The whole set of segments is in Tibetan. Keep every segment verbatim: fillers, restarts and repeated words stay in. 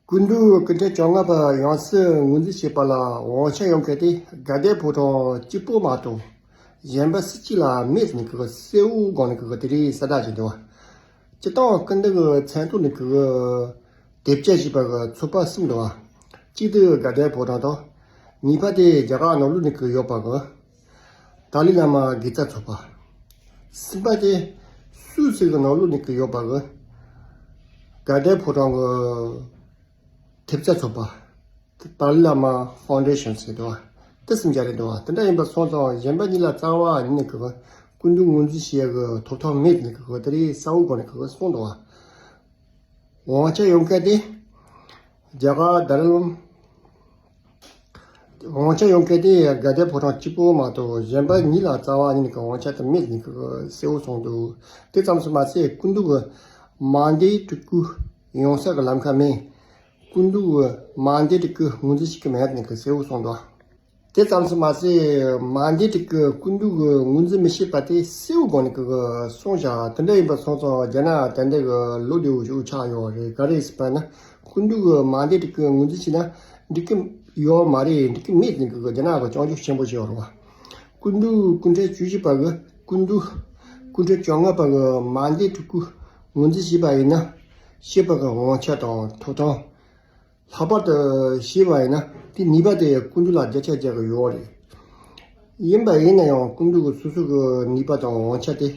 སྐུ་མདུན་སྐུ་ཕྲེང་བཅོ་ལྔ་པ་ཡང་སྲིད་ངོས་འཛིན་བྱས་པ་ལ་དབང་ཆ་ཡོད་མཁན་དེ་དགའ་ལྡན་ཕོ་བྲང་གཅིག་པོ་མ་གཏོགས་གཞན་པ་སུ་གཅིག་ལ་མེད་ཟེར་ནས་གི་གསལ་བོ་བཀོད་ནས་གི་དེ་རིང་གསལ་བསྒྲགས་བྱས་འདུག་སྤྱིར་བཏང་སྐུ་མདུན་གྱི་མཚན་ཐོག་ནས་གི་དེབ་སྐྱེལ་བྱས་པ་གི་ཚོགས་པ་གསུམ་འདུག་གཅིག་དེ་དགའ་ལྡན་ཕོ་བྲང་དང་། གཉིས་པ་དེ་རྒྱ་གར་ནང་ལོགས་ནས་གི་ཡོད་པ་གི་ཏཱ་ལའི་བླ་མ་དགེ་རྩ་ཚོགས་པ། གསུམ་པ་དེ་སུད་སི་གི་ནང་ལོགས་ནས་གི་ཡོད་པ་གི་དགའ་ལྡན་ཕོ་བྲང་གི་ཐེབས་རྩ་ཚོགས་པ། ཏཱ་ལའི་བླ་མ་ཕའུན་ཌེ་ཤན་ཟེར་འདུག་དེ་གསུམ་ཆ་རེད་འདུག་དེ་འདྲ་ཡིན་པ་སོང་ཙང་གཞན་པ་གཉིས་ལ་རྩ་བ་ཉིད་ནས་གི་སྐུ་མདུན་ངོས་འཛིན་བྱེད་ཡ་གི་ཐོབ་ཐང་མེད་ནས་གི་དེ་རིང་གསལ་བོ་བཀོད་ནས་གི་གསུངས་འདུག་དབང་ཆ་ཡོད་མཁན་དེ་རྒྱ་གར་དཱ་ལའི་བླ་མ། དབང་ཆ་ཡོད་མཁན་དེ་དགའ་ལྡན་ཕོ་བྲང་གཅིག་པོ་མ་གཏོགས་གཞན་པ་གཉིས་ལ་རྩ་བ་ཉིད་ནས་གི་དབང་ཆ་དེ་མེད་ནས་གི་གསལ་བོ་གསུངས་འདུག་དེ་ཙམ་དུ་མ་ཟད་སྐུ་མདུན་གྱི་མ་འདས་སྤྲུལ་སྐུ་ཡོང་ས་གི་ལམ་ཁ་མེད། སྐུ་མདུན་གྱི་མ་འདས་སྤྲུལ་སྐུ་ངོས་འཛིན་བྱེད་ཀྱི་མེད་ནས་གི་གསལ་བོ་གསུངས་འདུག་དེ་ཙམ་དུ་མ་ཟད་མ་འདས་སྤྲུལ་སྐུ་སྐུ་མདུན་གྱི་ངོས་འཛིན་མི་བྱེད་པ་དེ་གསལ་བོ་བཀོད་ནས་གི་གསུངས་བཞག་དེ་འདྲ་ཡིན་པ་སོང་ཙང་རྒྱ་ནག་ད་ལྟ་གི་ལོ་རྒྱུས་ཤིག་ཆགས་ཡོད་རེད། ག་རེ་ཟེར་བ་ན་སྐུ་མདུན་གྱི་མ་འདས་སྤྲུལ་སྐུ་ངོས་འཛིན་བྱས་ན་འགྲིག་གི་ཡོད་མ་རེད། འགྲིག་གི་མེད་ནས་གི་རྒྱ་ནག་གི་སྐྱོན་བརྗོད་ཆེན་པོ་བྱས་ཡོད་རེད་བ། སྐུ་མདུན་སྐུ་ཕྲེང་བཅུ་བཞི་པ་གི་སྐུ་མདུན་སྐུ་ཕྲེང་བཅོ་ལྔ་པ་གི་མ་འདས་སྤྲུལ་སྐུ་ངོས་འཛིན་བྱས་པ་ཡིན་ན་བྱེད་པ་གི་དབང་ཆ་དང་ཐོབ་ཐང་ལྷག་པར་དུ་བྱས་པ་ཡིན་ན་དེ་ནུས་པ་དེ་སྐུ་མདུན་ལ་བརྒྱ་ཆ་བརྒྱ་གི་ཡོད་རེད། ཡིན་པ་ཡིན་ན་ཡང་སྐུ་མདུན་གྱི་སོ་སོ་གི་ནུས་པ་དང་དབང་ཆ་དེ་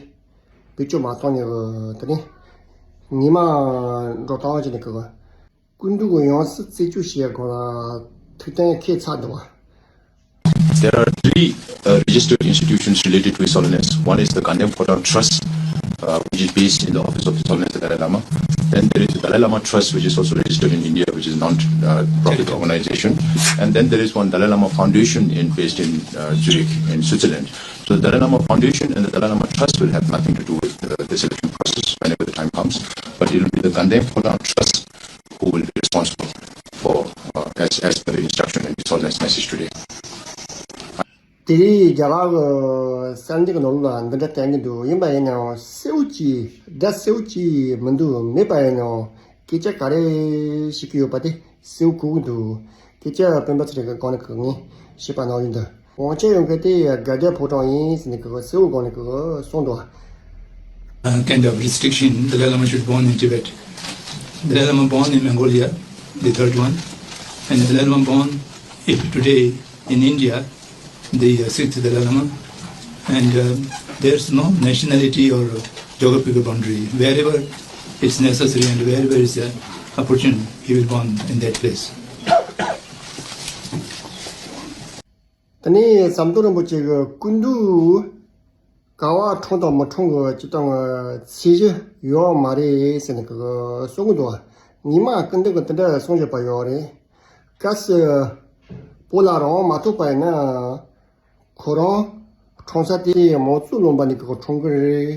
བེད་སྤྱོད་མ་བཏང་ནས་གི་དེ་ནས་ཉི་མ་འགྲོ་སྟངས་བྱས་ནས་གི་སྐུ་མདུན་གྱི་ཡང་སྲིད་རྩད་གཅོད་བྱེད་སྒང་ལ་ཐུགས་གཏན་འཁེལ་ཚར་འདུག་བ། There are three uh, registered institutions related to His Holiness. One is the Ganden Phodrang Trust, uh, which is based in the office of His Holiness the Dalai Lama. Then there is the Dalai Lama Trust, which is also registered in India, which is a non-profit organization. And then there is one Dalai Lama Foundation in, based in uh, Zurich, in Switzerland. So the Dalai Lama Foundation and the Dalai Lama Trust will have nothing to do with uh, the selection process whenever the time comes. But it will be the Ganden Phodrang Trust who will be responsible for, uh, as, as per the instruction and His Holiness message today. དེ་རིང་རྒྱ་གར་གྱི་གསར་འགྱུར་གྱི་ནང་ལ་འདི་འདྲ་བསྟན་གྱི་འདུག་ཡིན་པ་ཡིན་ནའང་གསལ་བོ་ཅིག་སྒྲ་གསལ་བོ་ཅིག་མི་འདུག་མེད་པ་ཡིན་ནའང་སྐད་ཆ་ག་རེ་བཤད་ཀྱི་ཡོད་པ་དེ་གསལ་བོ་གོ་གི་འདུག་སྐད་ཆ་སྤེན་པ་ཚེ་རིང་གིས་གོང་ནས་གི་ངས་བཤད་པ་ནང་བཞིན་དུ། དབང་ཆ་ཡོད་མཁན་དེ་དགའ་ལྡན་ཕོ་བྲང་ཡིན་ཟེར་ནས་གི་གསལ་བོ་གོང་ནས་གི་གསུངས་འདུག Uh, kind of restriction, Dalai Lama should born in Tibet. Dalai Lama born in Mongolia, the third one. And Dalai Lama born, if today in India, the uh, sixth Dalai Lama. And um, there's no nationality or geographical boundary. Wherever it's necessary and wherever it's uh, opportune, he will born in that place. དེ་ནས་ཟམ་གདོང་རིན་པོ་ཆེ་གི་སྐུ་མདུན་ག་བ་འཁྲུངས་དང་མི་འཁྲུངས་ཀྱི་སྤྱིར་བཏང་གི་ཚད་གཞི་ཡོད་མ་རེད་ཟེར་ནས་གི་གསུང་གི་འདུག་ཉི་མ་སྐུ་མདུན་གྱིས་དེ་འདྲ་གསུང་བཞག་པ་ཡོད་རེད། གལ་སྲིད་བོད་ལ་རང་དབང་མ་ཐོབ་པ་ཡིན་ན་ཁོ་རང་འཁྲུངས་ས་དེ་མང་གཙོ་ལུང་པ་ནས་གི་འཁྲུངས་གི་རེད།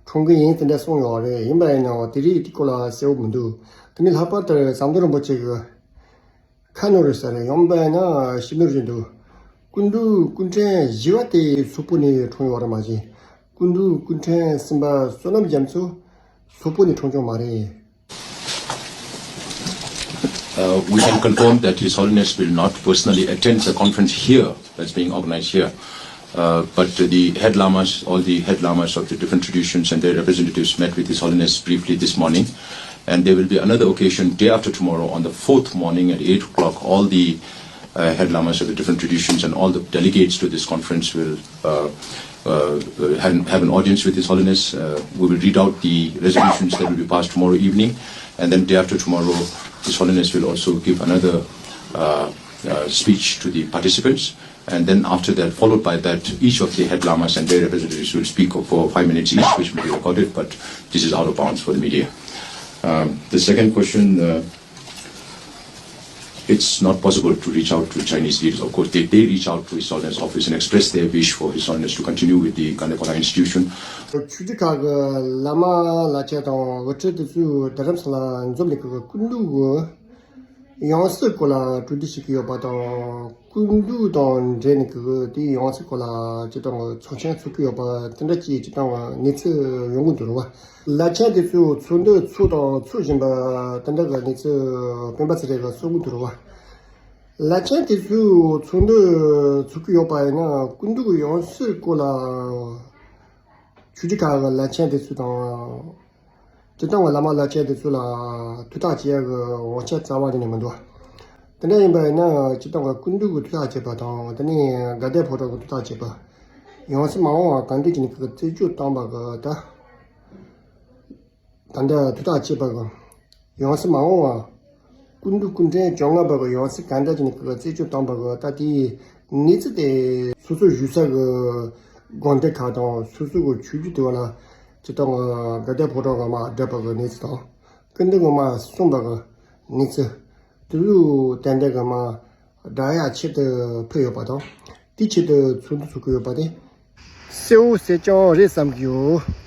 འཁྲུངས་གི་ཡིན་དེ་འདྲ་གསུངས་ཡོད་རེད། ཡིན་པ་ཡིན་ནའང་དེ་རིང་དེ་སྐོར་ལ་གསལ་བོ་མི་འདུག་དེ་ནས་ལྷག་པར་དུ་ཟམ་གདོང་རིན་པོ་ཆེ་གི་ཁ་ནོར་ས་རེད། ཡང་མིན་ན་ཤི་ནོར་རེད་འདུག་སྐུ་མདུན་སྐུ་ཕྲེང་བཞི་པ་དེ་སོག་པོ་ནས་འཁྲུངས་ཡོད་རེད་མ་གཞི། སྐུ་མདུན་སྐུ་ཕྲེང་གསུམ་པ་བསོད་ནམས་རྒྱ་མཚོ་སོག་པོ་ནས་འཁྲུངས་ཀྱང་མ་རེད། Uh, we can confirm that His Holiness will not personally attend the conference here that's being organized here. Uh, but the head lamas, all the head lamas of the different traditions and their representatives met with His Holiness briefly this morning. And there will be another occasion day after tomorrow on the fourth morning at eight o'clock. All the uh, head lamas of the different traditions and all the delegates to this conference will uh, uh, have, have an audience with His Holiness. Uh, we will read out the resolutions that will be passed tomorrow evening. And then day after tomorrow, His Holiness will also give another uh, uh, speech to the participants. And then after that, followed by that, each of the head lamas and their representatives will speak for five minutes each, which will be recorded, but this is out of bounds for the media. Um, the second question, uh, it's not possible to reach out to Chinese leaders. Of course, they, they reach out to His Holiness office and express their wish for His Holiness to continue with the Ganden Phodrang institution. ཆོས་བརྒྱུད་ཁག་གི་བླ་མ་བླ་ཆེན་དང་དབུ་ཁྲིད་དེ་ཚོས་རྡ་རམ་ས་ལ་འཛོམས་ནས་སྐུ་མདུན་གྱི་ ཡང་སྲིད་སྐོར་ལ་གྲོས་བསྡུར་བྱེད་ཀྱི་ཡོད་པ་དང་། སྐུ་མདུན་དང་འབྲེལ་ནས་ཀྱི་དེའི་ཡང་སྲིད་སྐོར་ལ་སྤྱིར་བཏང་གི་ཚོགས་ཆེན་ཚོགས་ཀྱི་ཡོད་པ་དེ་འདྲ་ཅིག་སྤྱིར་བཏང་གི་གནས་ཚུལ་ཡོང་གི་འདུག་རེད་བ། བླ་ཆེན་དེ་ཚོས་ཚོགས་འདུ་ཚོགས་དང་ཚོགས་བཞིན་པ་དེ་འདྲ་གི་གནས་ཚུལ་སྤེན་པ་ཚེ་རིང་གིས་གསུང་གི་འདུག་རེད་བ། བླ་ཆེན་དེ་ཚོས་ཚོགས་འདུ་ཚོགས་ཀྱི་ཡོད་པ་ཡིན་ན། སྐུ་མདུན་གྱི་ཡང་སྲིད་སྐོར་ལ་ཆོས་བརྒྱུད་ཁག་གི་བླ་ཆེན་དེ་ཚོ་དང་། སྤྱིར་བཏང་གི་བླ་མ་བླ་ཆེན་དེ་ཚོ་ལ་ཐུགས་ཐག་བཅད་ཡག་གི་དབང་ཆ་རྩ་བ་ནས་མི་འདུག་དེ་འདྲ་ཡིན་པ་ཡིན་ན། སྤྱིར་བཏང་གི་སྐུ་མདུན་གྱིས་ཐུགས་ཐག་བཅད་པ་དང་། དེ་ནས་དགའ་ལྡན་ཕོ་བྲང་གིས་ཐུགས་ཐག་བཅད་པ། ཡང་སྲིད་མ་འོངས་པ་གང་འདྲ་བྱས་ནས་ཀྱི་རྩད་གཅོད་བཏང་པ་གི་ད། ད་ལྟ་ཐུགས་ཐག་བཅད་པ་གི་ཡང་སྲིད་མ་འོངས་པ། སྐུ་མདུན་སྐུ་ཕྲེང་བཅོ་ལྔ་པ་གི་ཡང་སྲིད་ག་འདྲ་བྱས་ནས་ཀྱི་རྩད་གཅོད་བཏང་པ་གི་ད་དེའི་གནས་ཚུལ་དེ་སོ་སོ་བཞུགས་ས་གི་དགོན་སྡེ་ཁག་དང་། སོ་སོ་གི་ཆོས་བརྒྱུད་དེ་བ་ལ་སྤྱིར་བཏང་གི་དགའ་ལྡན་ཕོ་བྲང་གི་མར་བསྒྲགས་པ་གི་གནས་ཚུལ་དང་། སྐུ་མདུན་གྱིས་མར་གསུངས་པ་གི་གནས་ཚུལ་དེ་ཚོ་ཏན་ཏན་གྱི་མར་བསྒྲགས་ཡག་ཆེད་དུ་ཕུལ་ཡོད་པ་དང་། དེའི་ཆེད་དུ་ཚོགས་འདུ་ཚོགས་ཀྱི་ཡོད་པ་དེ་གསལ་བོ་གསལ་རྐྱང་རེད་བསམ་གྱི་ཡོད།